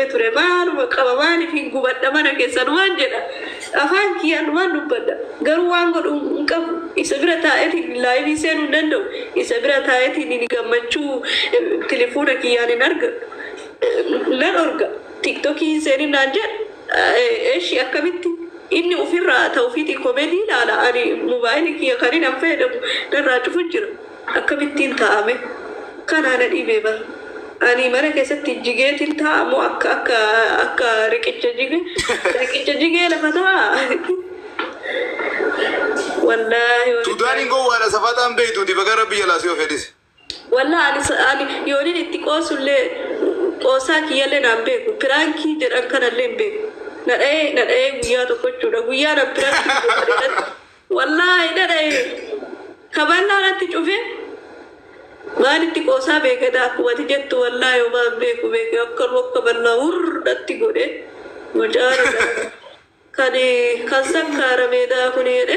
godhee ture. Maaluma qaba, maaliif hin gubadha mana keessan waan jedha. Afaan kiyyaan waan dubbadha. Garuu waan godhu hin qabu. Isa bira taa'eetiin live seenuu hin danda'u. Isa bira taa'eetiin hin gammachuu telefoona kiyyaan hin argadhu. Nan orga. TikTokii hin seenin naan jedha. Eshi, akkamitti inni ofirraa ta'u ofiitii comedy ilaala. Ani mobaayilii kiyya kan inni fayyadamu narraa cufu jira. Akkamittiin taa'ame? Kanaa na dhibee bara. Ani mana keessatti jigeetiin taa'amu akka riqicha jigee lafa taa'a. Wallaahi. Tuutaan hin gowwaadha, safaxaan beektuuti, baga Rabbi jalaa si of fedhis. Wallaahi, ani yooniin itti qoosullee qoosaa kiyyallee naan beeku. Prank jedhan kanallee hin beeku. Na dha'ee, na dha'ee guyyaa tokko jechuudha. Guyyaa na prank godhe, wallaahi, na dha'ee. Kaballaa natti cufee maalitti qoosaa beekata akkuma ati jettu. Wallaahi, homaa hin beeku beeke, akkanuma akka ballaa hurr natti godhe. Mucaan kan sakkaarameedhaa kun jedhe,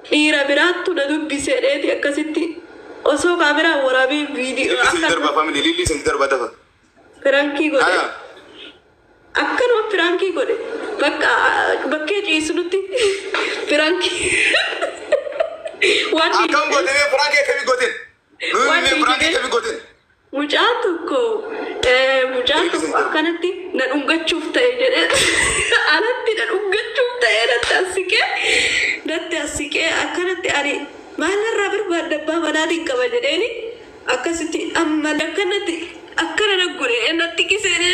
dhiira biraattu na dubbise dheeti, akkasitti osoo kaameraan waraabee viidiyoo Lilli sadi akka darba, family, lilli sadi darba, dafa. Prank godhe. Haa. Akkanuma prank godhe, bakka bakkee ciisnutti prank waan Akkam goote mee? Prank akkamii gooteen? Waan Nuyi mee prank dhiigee- akkamii gooteen? Mucaan tokko akkanatti na dhungachuuf ta'e jedhee, alatti na dhungachuuf ta'e, natti as siqee akkanatti, ani maalirraa barbaadda, abbaa manaatiin qaba jedheeni, akkasitti amma akkanatti akkana na godhe, natti qisee,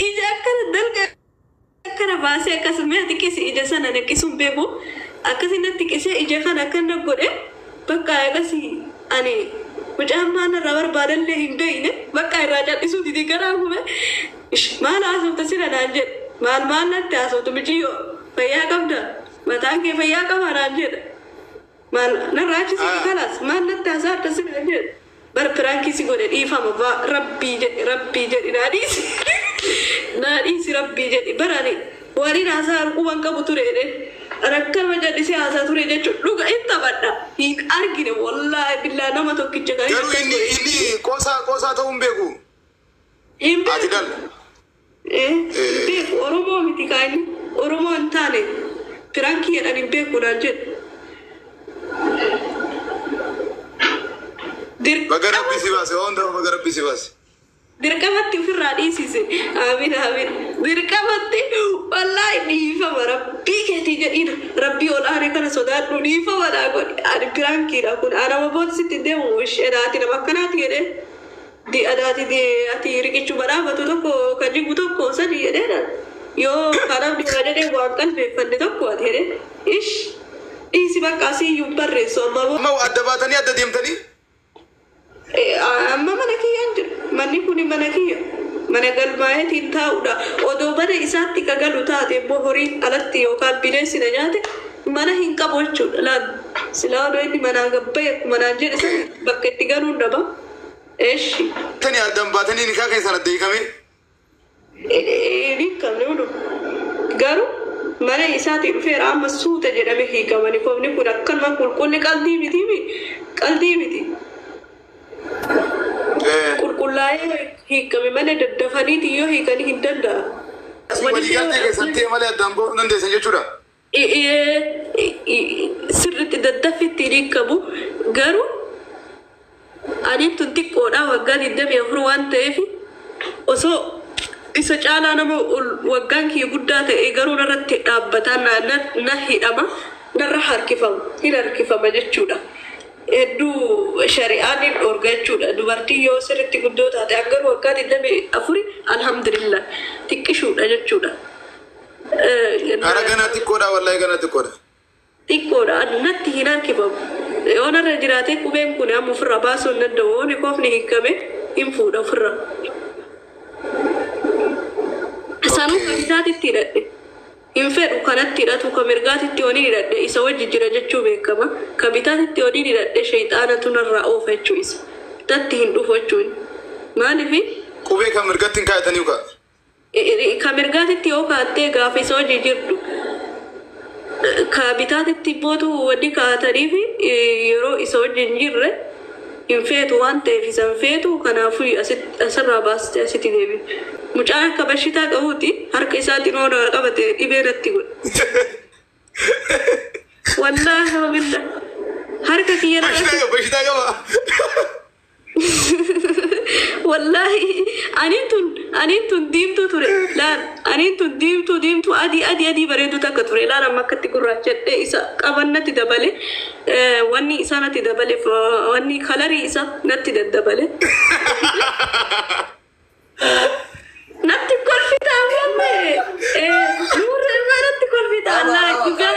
ija akkana dalga akkana baasee, akkasuma xiqqisi ija sana naqqisuun beeku, akkasi natti qisee, ija kana akkana godhe. Bakka akkasii ani mucaan maal irraa barbaadallee hin beekne, bakka irraa cal'isuu didi, garaa gube. Maal haasofta sila naan jedhe. Maal maal natti haasoftu, muciyyoo, fayyaa qabda, mataan kee fayyaa qaba naan jedhe. Maal narraa achi siqi, kalaas, maal natti haasa'atta sila naan jedhe. Bar prank si godhe, dhiifama, Rabbii jedhi, Rabbii jedhi, naa dhiisi, naa dhiisi, Rabbii jedhi. Barani waliin haasaa quban qabu ture jedhe. Akkanuma jallisee haasaa ture jechuun dhuga hin taphadha hin argine, wallaahi billaa, nama tokkicha kan Garuu inni qoosaa qoosaa ta'uu hin beeku. Hin Ati beeku. dal. Hin beeku, Oromoo miti kaani, Oromoo hin taane, prank jedhan hin beeku naan jedhu. Baga Rabbi si baase, waan ta'u baga Rabbi si baase. Dirqamatti ofirraa dhiisise. Amiin, amiin. Dirqamatti, wallaahi, dhiifama Rabbii keetii jedhiin, Rabbii ol aane kana sodaadhu, dhiifama naa godhi. Ani prankiidha kun, anama boodsitti deemu isheedhaati, nama akkanaati jedhee. Di adaati di ati riqichuma dhaabatu tokko kan jigu tokko sadi jedhee, yoo kanaaf dhiira jedhee waan qalbeeffanne tokko ati jedhee, ish, dhiisi, bakka asii iyyuu barreessu amma boo. Amma adda baatanii adda deemtanii? Amma mana kiyyaan jiru. Manni kun mana kiyya. Mana galmaa'eetiin taa'udha. Odoo mana isaatti ka galu taate immoo horiin alatti yookaan bineensi na nyaate mana hin qabu jechuudha. Laal, silaa odoo inni manaa gabbaye akkuma naan jedhe sana bakka itti galuun dhaba. Eeshi. Tani addaan baatanii nikaa keessan adda hiikamee? Ni hiikamne hudu. Garuu mana isaatii dhufeera, amma suuta jedhame hiikamani. Kofni kun akkanuma qulqulli qalbii miti, qalbii miti. Qulqullaa'ee hiikame malee daddafaniiti yoo hiikanii hin danda'amu. Waliigaltee keessan ta'e malee addaan bahuu hin dandeessan jechuudha. Sirriitti daddaffitti hin hiikamu, garuu ani tun xiqqoodha, waggaa 24 waan ta'eef, osoo isa caalaa nama waggaan kiyya guddaa ta'e garuu narratti dhaabbataa na hidhama, narra harkifama, hin harkifama jechuudha. Hedduu shari'aan hin dhorga jechuudha. Dubartiin yoo sirriitti guddoo taate, garuu waggaa 24, alhamdulillah, xiqqishuudha jechuudha. Ara ganaa xiqqoodha, wallaahi, ganaa xiqqoodha. Xiqqoodha, natti hin harkifamu. Yoo narra jiraate qubeen kun amma ofirraa baasuu hin danda'u. Yoo koofni hiikame hin fuudha ofirra. Sanuu kan bitaatitti hidhadhe. Hin fedhu kanatti hidhatu, kan mirgaatitti yooniin hidhadhe isa wajji jira jechuu beekama. Kan bitaatitti yooniin hidhadhe sheexaanatu narraa oofa jechuu isa. Natti hin dhufu jechuun. Maaliifi? Qubee kan mirgatti hin kaayatanii ukaa. Kan mirgaatitti yoo kaattee gaafa isa wajji jirtu, ka bitaatitti bootu wanni kaa'atanii fi yeroo isa wajji hin jirre Hin feetu waan ta'eef isa hin feetu, kanaafuu asirraa baastee asitti deebi. Mucaan akka bashitaa qabuuti harka isaatiin oona qabate dhibee natti godhe. Wallaahi wabilla. Harka kiyya na Bashitaa qaba, bashitaa qaba. Wallaahi aniin tun diimtuu ture laal, aniin tun diimtuu diimtuu adii adii adii bareedu takka ture laal. Amma akkatti gurraachadhee isa qaban natti dabale, wanni isaa natti dabale, wanni kalarii isa natti daddabale. Natti kolfitaa mamme, nuurra irraa natti kolfitaa, allaa dhugaa.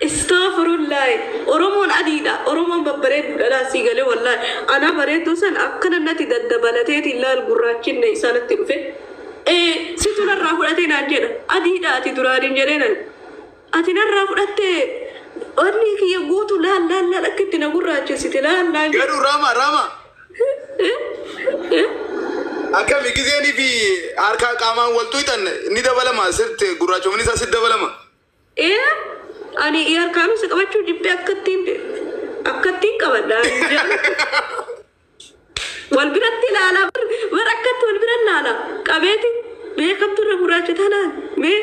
Istaafurullahi. Oromoon adiidha. Oromoon babbareedduudha laa sii galee wallahi. Anaa bareedduu san akkana natti daddabalateetiin laal gurraachinne isaa natti dhufe. Situ narraa fudhatee naan jedha. Adiidha ati duraaniin jedhee nan. Ati narraa fudhattee onni kiyya guutu laal laal laal akka itti na gurraachessite laal laal. Garuu Rama, Rama. Akkami gizeenii fi harka qaamaan wal tuqxan ni dabalama sirti gurraachomni isaa sitti dabalama. Ani harkaan isa qabachuu jibbee akkattiin qabadha. Wal biratti ilaalaa bar, akkatti wal bira ilaala qabeeti mee kamtu irra gurraacha talaan, mee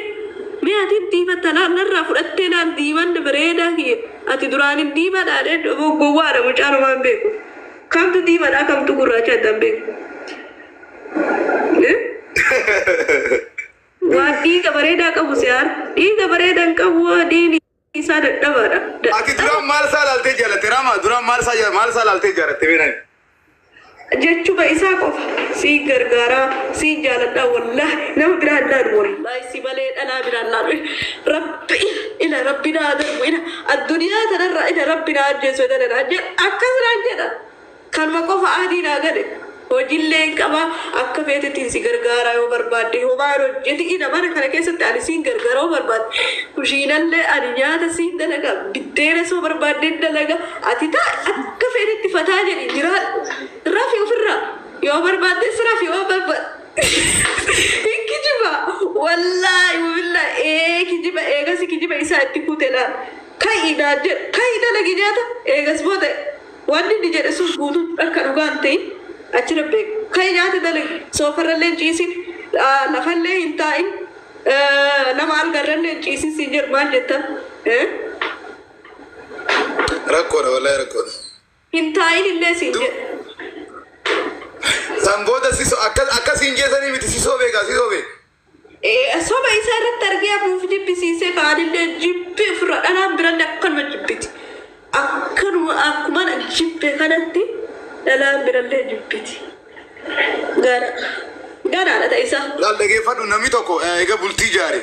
mee ati diimatta laal, narraa fudhattee laal diimanni bareedaa kiyya, ati duraan hin diimadhaa. Gowwaadha mucaan, homaan beeku, kamtu diimadhaa kamtu gurraacha addaan beeku. Waan dhiiga bareedaa qabu siyaar dhiiga bareedaa hin qabu, dhiigni isaa dadhabaadha. Ati duraan maal isaa laaltee jaalatte, Rama? Duraan maal isaa laaltee jaalatte beekani? Jechuma isaa qofa, si gargaaraa, si jaaladhaa, wallahi nama biraan laalu, wallahi si malee dhalaa biraan laalu. Rabbi ila rabbi naa darbu ila addunyaa tanarraa ila rabbi naa ajjeesu tana naa jedha, akkas naan jedha. Kanuma qofa adii naa gale. Hojiillee hin qabaa, akka feetettiin si gargaaraa, yoo barbaadde homaa hojjeti ila mana kana keessatti ani siin gargaara, yoo barbaadde kushiinallee ani nyaata siin dalaga, biddeena soo barbaadde dalaga, ati taa akka feetetti fataa jedhi jiraadhu, rafi ofirraa yoo barbaadde rafi yoo barbaadde. Hin kijiba wallaahi wabillaahi, ee kijiba. Eegas kijiba isaa itti kute laal, ka'i naan jedha, ka'i dalagi nyaata. Eegas booda wanni inni jedhe sun guutuu akka dhugaan ta'in achira beeku. Ka'i nyaata dalagi, soofarrallee hin ciisin, lafallee hin taa'in, nama algarrallee hin ciisin siin jedhu, maal jetta? Rakkoodha, wallahi rakkoodha. Hin taa'in illee siin jedhu. San booda sisoo akkasiin jeesanii miti, sisoo beekaa, sisoo beeka. Soba isaa irratti argee afuuf jibbisiisee kaanillee jibbee ofirra dhalaan birallee akkanuma jibbiti. Akkanuma akkuma jibbe kanatti dhalaan birallee jibbiti. Gana ganaadha ta'e isaa. Laal dhageeffadhu, namni tokko eega bultii jaare,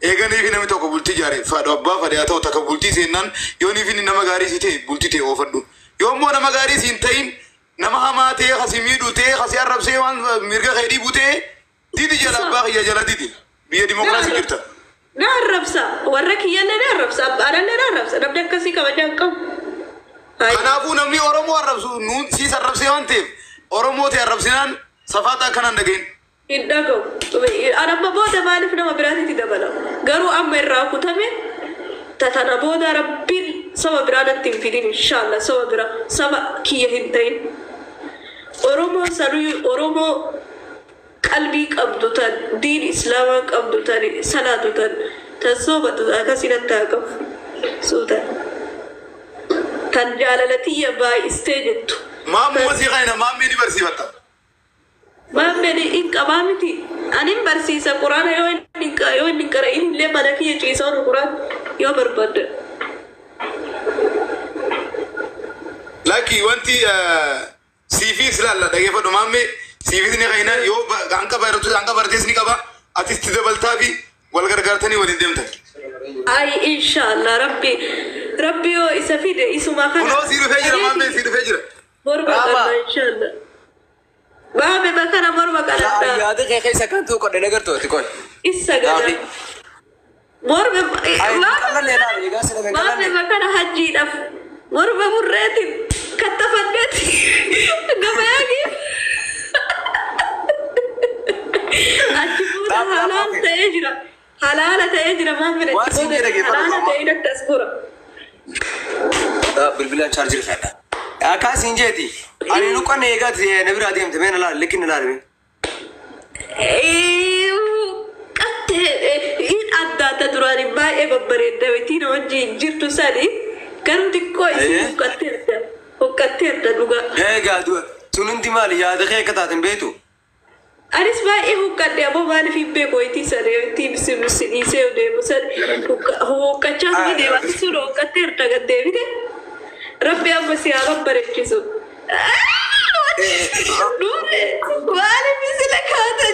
eeganii fi namni tokko bultii jaare fadhu abbaa fadhe haa ta'u takka bultii seennaan, yoo niif inni nama gaarii si ta'e bultii ta'e oofadhu, yoo immoo nama gaarii si hin ta'in, nama hamaa ta'e, kasi miidhu ta'e, kasi arrabsee waan mirga kee dhiibu ta'e, didi jala, abbaa kiyya jala didi, biyya dimokiraasii jirta. Na arrabsa, warra kiyyallee na arrabsa, abbaadhallee na arrabsa, namni akkasii kabajaa hin qabu. Kanaafuu namni Oromoo arrabsu nuun siis arrabsee waan ta'eef Oromoo ta'e arrabsinaan safaata akkanaan dhageen. Hin dhaga'u. Anamma booda maaliif nama biraatitti dabalama? Garuu amma irraa kutame tatana booda rabbiin saba biraa natti hin fidin inshallah, saba biraa saba kiyya hin ta'in. Oromoo sanuyyuu Oromoo qalbii qabdu tan diin islaamaa qabdu tan salaatu tan tan soobatu akkasii natti haa qabu. Suuta. Tan jaalala tiyya baay'istee jettu. Maammuma sii kana maammee ni barsiifatta. Maammeen hin qabaa miti. Ani hin barsiisa quraana, yoo inni hin qara'in illee mana kiyya ciisaa oolu quraan yoo barbaadde. Lakki wanti siifiis laalla dhageeffadhu, maammee siifiis ni kana yoo hanqa baratu hanqa baratees ni qaba, atis itti dabaltaa fi wal gargaartanii waliin deemtan. Ay inshallah, rabbi rabbi yoo isa fide isuma kana. Kunoo sii dhufee jira, maammee sii dhufee jira. Morma Raama. qanna inshallah. Maame bakana morma qanadha. Yaada kee keessa kan tuu qodhe nagartooti qoy. Isa gada. Gaafi. Morma Ay, qallallee laali egaa sila kan maame qallallee. bakana hajjiidhaaf morma murreetiin kattafanneeti gabayaa geef. Achi booda halaal ta'ee jira. Halaala ta'ee jira maame Waan achi siin booda jedhe geeffadhu halaala amma. ta'ee natti as gora. Bilbilaan chaarjii fedha. Akkas hin jeeti. Ani nuqqanne eegaati na biraa deemte mee na laali likki na laali. Qattee hin addaata duraan baay'ee babbareedda miti nama wajjin jirtu sani garuu xiqqoo isin huqqatteerta huqqatteerta dhugaa. Eegaa tun hundi maali yaada kee akka taateen beektu? Anis baay'ee huqqadhe ammoo maaliif hin beeku wayitii sana wayitii si dhiisee deemu sana huqqachaa suni deema sun huqqatteerta gad deebite rabbi amma si haa babbareechisu. Nuure maaliif isila kaata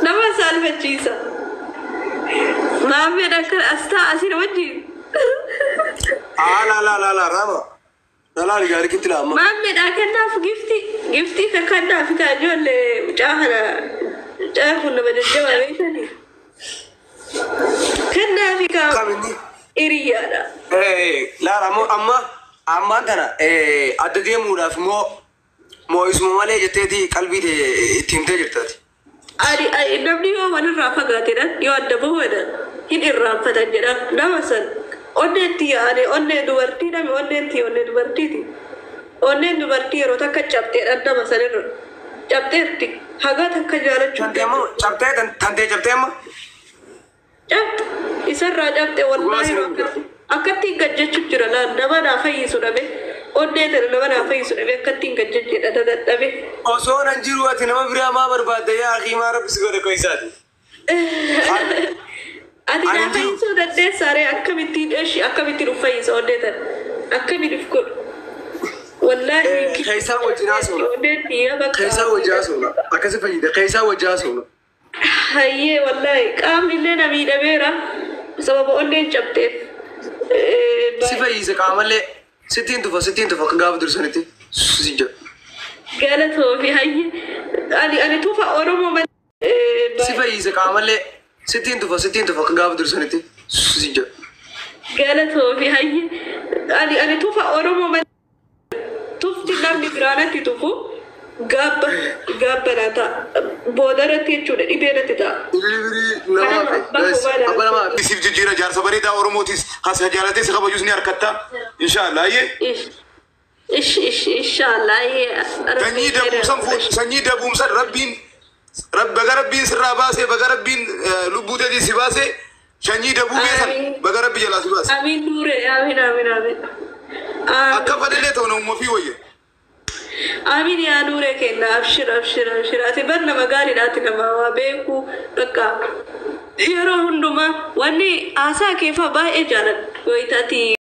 nama saalfachiisa. Maammeen akka as ta'a asin wajjin. Ala ala ala rama. Na laali gaarii kitti laama. Maammeedha kennaaf gifti giftii kan kennaaf kaa ijoollee mucaa kana mucaa kun nama jajjabaa beekanii. Kennaaf kaa Kam inni? Hiriyaadha. Laala ammoo amma ammaan tana adda deemuudhaaf immoo moo'isuma malee jetteeti qalbii tee itti himtee jirtaati. Ani namni yoo walirraa fagaateedhaan yoo adda bahuudhaan hin irraanfatan jedha nama san onneen tiyya ani onnee dubartii nami onneen tiyya onnee dubartiiti. Onneen dubartii yeroo takka cabxeedhaan nama sanirra cabxeerti hagaa takka jaalachuu Tantee ammoo cabtee tantee cabtee amma. Cabxe isarraa cabxe wallaahi akkatti hin gajjachu jira laan nama naa fayyisu dhabe onnee tana nama naa fayyisu dhabe akkatti hin gajjachu dadhabe. Osoo nan jiru ati nama biraa maa barbaadda yaa akii maa rabbi si godhe koisaati. Ati naa Ani jiru. fayyisuu dandeessaaree akkamittiin eshi akkamittiin uf fayyisa onnee tana akkamiin uf godhu. Wallaahi Keessaa wajjin haasofna. onneen tiyya bakka. Keessaa wajjin haasofna. Akkasi fayyada. Keessaa wajjin haasofna. Hayyee wallaahi qaamni illee na miidhameera sababa onneen cabxeef. Si fayyisa qaamallee sittiin tufa sittiin tufa akka gaafa dursanitti si jedha. Galatoofi hayyee ani tufa Oromoo malee. Si fayyisa qaamallee sittiin tufa sittiin tufa akka gaafa dursanitti si jedha. Galatoofi hayyee ani tufa Oromoo malee. Tufti namni biraanatti tufu gaabba gaabba naa ta'a. Booda irratti jechuudha dhibee irratti ta'a. Ilbirii namaa fi abba namaa fi. Siif jijjiira jaarsa bareedaa Oromootis has jaalatee si kabajus ni harkatta. Inshaallah ayyee. Ish ish ish inshallah. Sanyii dabuumsan fuudhu sanyii dabuumsan rabbiin baga rabbiin sirraa baasee baga rabbiin lubbuu teetii si baasee sanyii dabuu beesan Amiin. baga rabbi jalaa si baase. Amiin Nuure amiin amiin amiin. Akka fadhilee ta'u namuma fi wayya. Amiin yaa Nuure kenna abshir abshir abshir ati bar nama gaariidha ati nama waa beeku bakka yeroo hundumaa wanni haasaa keefaa baay'ee jaaladha wayitaati.